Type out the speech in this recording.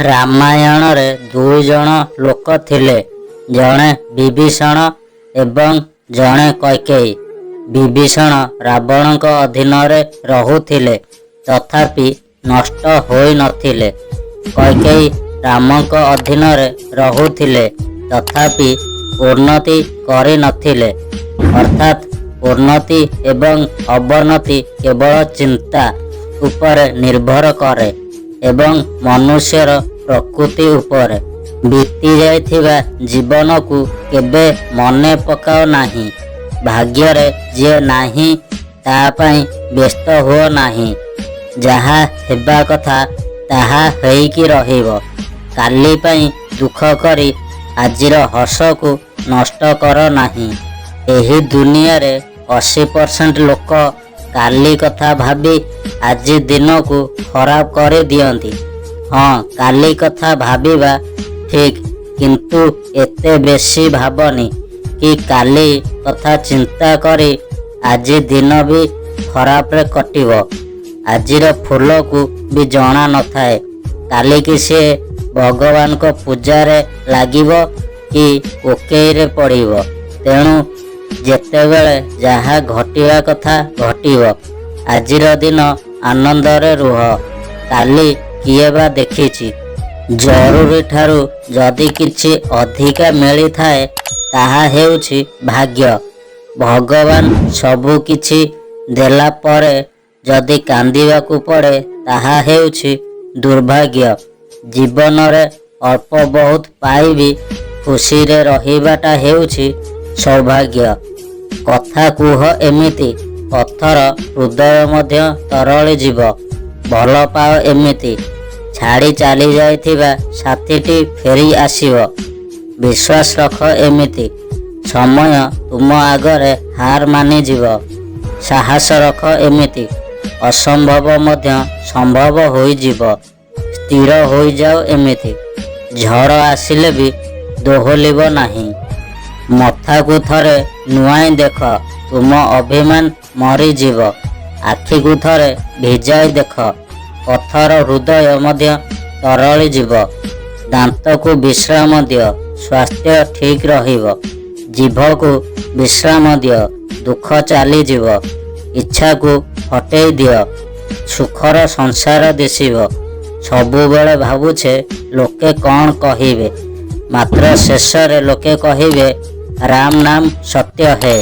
ରାମାୟଣରେ ଦୁଇଜଣ ଲୋକ ଥିଲେ, ଜଣେ ବିଭୀଷଣ ଏବଂ ଜଣେ କୈକେୟୀ। ବିଭୀଷଣ ରାବଣଙ୍କ ଅଧୀନରେ ରହୁଥିଲେ, ତଥାପି ନଷ୍ଟ ହୋଇନଥିଲେ। କୈକେୟୀ ରାମଙ୍କ ଅଧୀନରେ ରହୁଥିଲେ, ତଥାପି ଉନ୍ନତି କରିନଥିଲେ। ଅର୍ଥାତ୍ ଉନ୍ନତି ଏବଂ ଅବନତି କେବଳ ଚିନ୍ତା ଉପରେ ନିର୍ଭର କରେ ଏବଂ ମନୁଷ୍ୟର ପ୍ରକୃତି ଉପରେ। ବିତିଯାଇଥିବା ଜୀବନକୁ କେବେ ମନେ ପକାଅ ନାହିଁ। ଭାଗ୍ୟରେ ଯିଏ ନାହିଁ ତା ପାଇଁ ବ୍ୟସ୍ତ ହୁଅ ନାହିଁ। ଯାହା ହେବା କଥା ତାହା ହେଇକି ରହିବ। କାଲି ପାଇଁ ଦୁଃଖ କରି ଆଜିର ହସକୁ ନଷ୍ଟ କର ନାହିଁ। ଏହି ଦୁନିଆରେ 80% ଲୋକ କାଲି କଥା ଭାବି ଆଜି ଦିନକୁ ଖରାପ କରିଦିଅନ୍ତି। ହଁ, କାଲି କଥା ଭାବିବା ଠିକ୍, କିନ୍ତୁ ଏତେ ବେଶୀ ଭାବନି କି କାଲି କଥା ଚିନ୍ତା କରି ଆଜି ଦିନ ବି ଖରାପରେ କଟିବ। ଆଜିର ଫୁଲକୁ ବି ଜଣା ନଥାଏ କାଲିକି ସିଏ ଭଗବାନଙ୍କ ପୂଜାରେ ଲାଗିବ କି କୋକେଇରେ ପଡ଼ିବ। ତେଣୁ ଯେତେବେଳେ ଯାହା ଘଟିବା କଥା ଘଟିବ, ଆଜିର ଦିନ ଆନନ୍ଦରେ ରୁହ, କାଲି କିଏ ବା ଦେଖିଛି। ଜରୁରୀ ଠାରୁ ଯଦି କିଛି ଅଧିକା ମିଳିଥାଏ, ତାହା ହେଉଛି ଭାଗ୍ୟ। ଭଗବାନ ସବୁ କିଛି ଦେଲା ପରେ ଯଦି କାନ୍ଦିବାକୁ ପଡ଼େ, ତାହା ହେଉଛି ଦୁର୍ଭାଗ୍ୟ। ଜୀବନରେ ଅଳ୍ପ ବହୁତ ପାଇ ବି ଖୁସିରେ ରହିବାଟା ହେଉଛି ସୌଭାଗ୍ୟ। କଥା କୁହ ଏମିତି, ପଥର ହୃଦୟ ମଧ୍ୟ ତରଳି ଯିବ। ଭଲ ପାଅ ଏମିତି, ଛାଡ଼ି ଚାଲିଯାଇଥିବା ସାଥୀଟି ଫେରି ଆସିବ। ବିଶ୍ୱାସ ରଖ ଏମିତି, ସମୟ ତୁମ ଆଗରେ ହାର ମାନିଯିବ। ସାହସ ରଖ ଏମିତି, ଅସମ୍ଭବ ମଧ୍ୟ ସମ୍ଭବ ହୋଇଯିବ। ସ୍ଥିର ହୋଇଯାଅ ଏମିତି, ଝଡ଼ ଆସିଲେ ବି ଦୋହଲିବ ନାହିଁ। ମଥାକୁ ଥରେ ନୁଆଁଇ ଦେଖ, ତୁମ ଅଭିମାନ ମରିଯିବ। ଆଖିକୁ ଥରେ ଭିଜାଇ ଦେଖ, ପଥର ହୃଦୟ ମଧ୍ୟ ତରଳିଯିବ। ଦାନ୍ତକୁ ବିଶ୍ରାମ ଦିଅ, ସ୍ୱାସ୍ଥ୍ୟ ଠିକ୍ ରହିବ। ଜିଭକୁ ବିଶ୍ରାମ ଦିଅ, ଦୁଃଖ ଚାଲିଯିବ। ଇଚ୍ଛାକୁ ହଟେଇ ଦିଅ, ସୁଖର ସଂସାର ଦିଶିବ। ସବୁବେଳେ ଭାବୁଛେ ଲୋକେ କ'ଣ କହିବେ, ମାତ୍ର ଶେଷରେ ଲୋକେ କହିବେ ରାମ ନାମ ସତ୍ୟ ହେ।